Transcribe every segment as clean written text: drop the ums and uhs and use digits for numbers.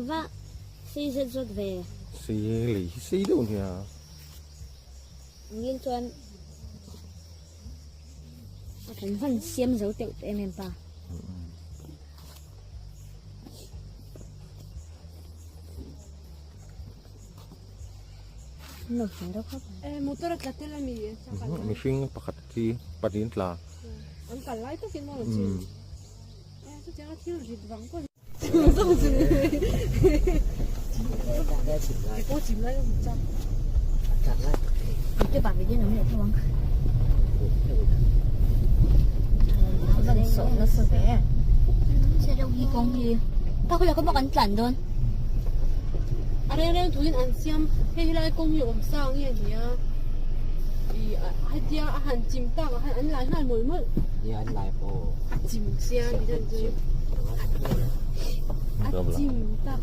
Va sei zet zawt ve. Sei lei hi sei deuh nia. Ngil chuan a kan van siam zo teuh em em pa. Motor a tla tel a mi? Mihring pakhat hi pahnih an tla. An kal lai takin maw chin? Chutianga thil rit vang pawh Kan tlan dawn. A reng reng tuin an siam hei helai kawng hi awm sa nge nia ih hetia a han chim tak ah khan an lai nghal mawlh mawlh. Nia an lai pawh. A chim sia ni dan chu. A chim tak.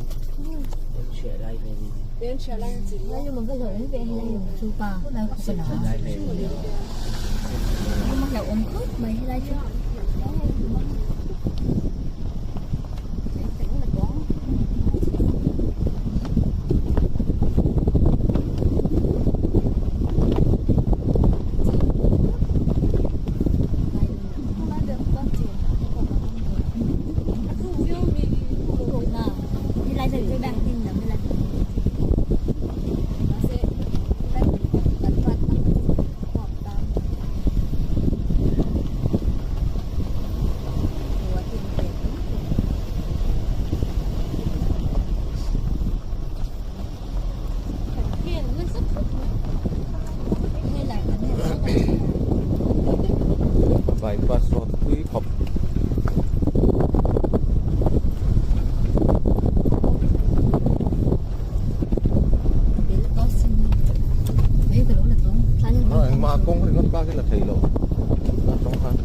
An chhiah lai ve ni. An chhiah lai an chim. Lai lung va hlauh awm ve helai lung chu pa. Lai khawp a Lai ve ni. Lung a hlauh awm khawp mai helai chu. Bypass road pui khawp. Engmah kawng ringawt bak hi la thei lo a tawng khan.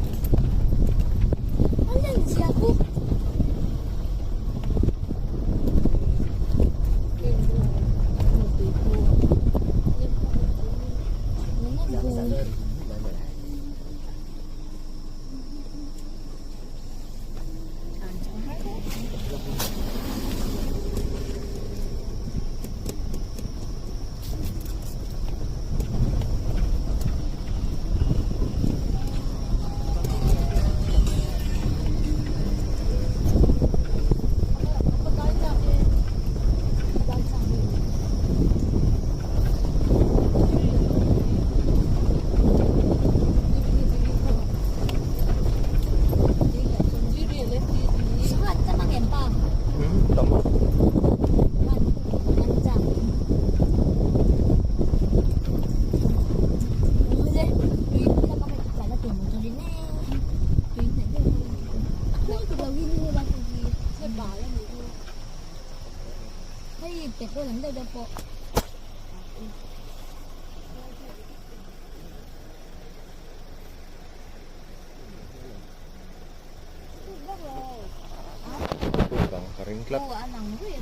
Ka ring tlat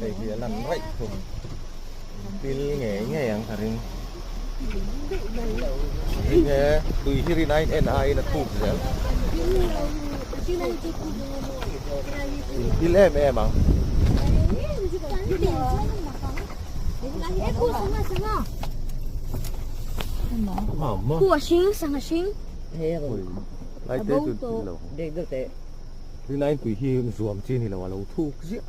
hei hi a lan raih thung pil ngei ngei ang ka ring ring e tui hi rin aiin en aiin a thuk zel in pil em em ang. Lai te chu lo. Rin aiin tui hi zuam chi a ni lo a lo thuk ziah.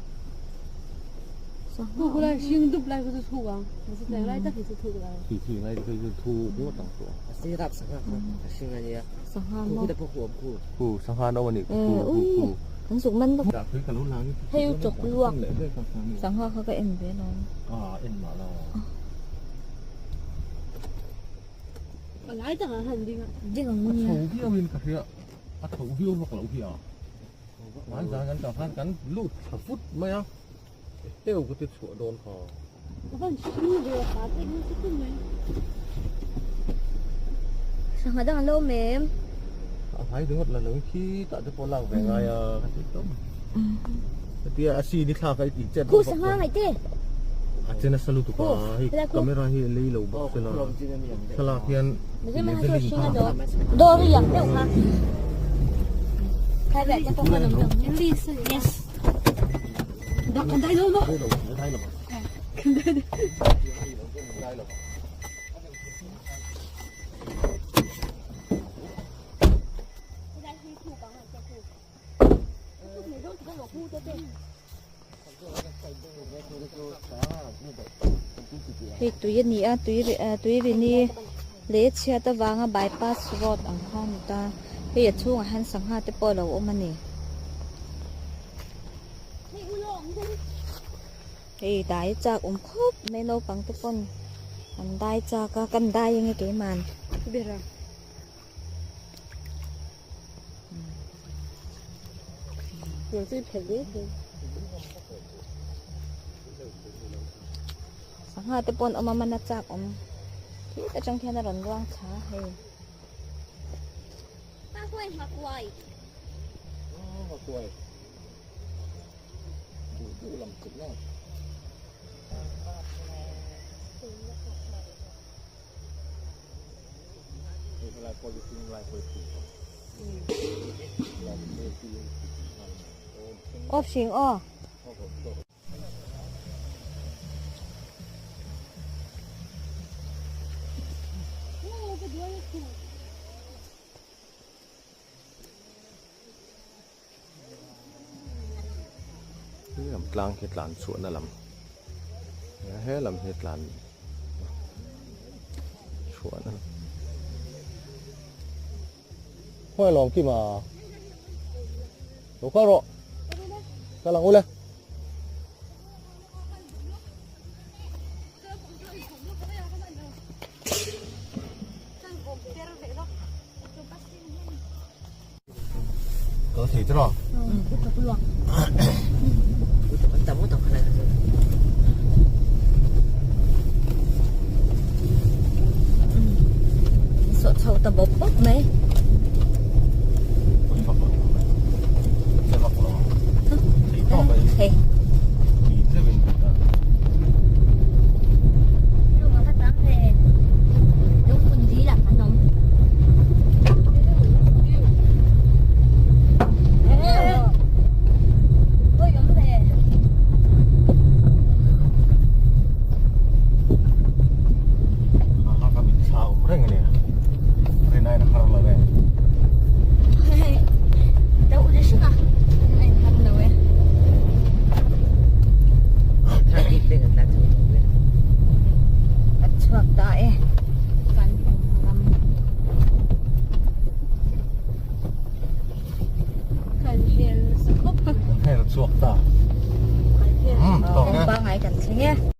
Thuk lai hring dup lai kha chu thuk ang mahse tleng lai tak hi chu thuk lai. Tui tui ngai te chu thuk ngawt ang chu. A si rap sangha kha a hring a nia. Sangha maw. Khu te pawh khu awm khu. Khu sangha no a nih khu khu khu. Kan zuk man bawk. Dah tui ka lo lang in. Hei u chawk luak. Sangha kha ka en ve lo. A en mah lo. A lai tak ah han ding a. Ding ang nia. A tho viau in ka hria. A tho viau vak lo hi a. Hmai zan kan kal khan kan lut thla vut mai a. Teu ka ti chhuah dawn kha. Ka van hring ve a ta pek nasa ta mai. Sangha dang an lo awm em? A hnai ringawt la lo in khi tah te pawh lak ve ngai a ka ti tawp. Hetia a si ni thlak a i tih chet Khu sangha ngaih te. A che nasa lutuk a hei camera hi a lei lo bawk se la thlalak hian leveling kha. Dawr i ang deuh kha. Yes. Kan dai lo maw? Dai lo. Kan dai. Dai lo. Hei tui a ni a tui tui ri ni leh chhiat avanga bypass road ang kha a ni ta hei a chhungah hian sangha te pawh a lo awm a ni hei dai chak awm khawp mai naupang te pawn an dai chak a kan dai ange keimah. Sangha te pawh an awm a mana chak awm thil atang khian a rawn luang thla a hei. Aw hring aw. Lam tlang hi tlan chhuahna lam he lam hi tlan chhuahna khawi lawm kim a lo kal rawh kal ang ule. Có thịt rồi. Sawh chho ta bawp bawp mai. Hei. Chhuak ta e kan ram Kan hel nasa khawp. Hel chhuak ta. Kan pangai kan thleng e.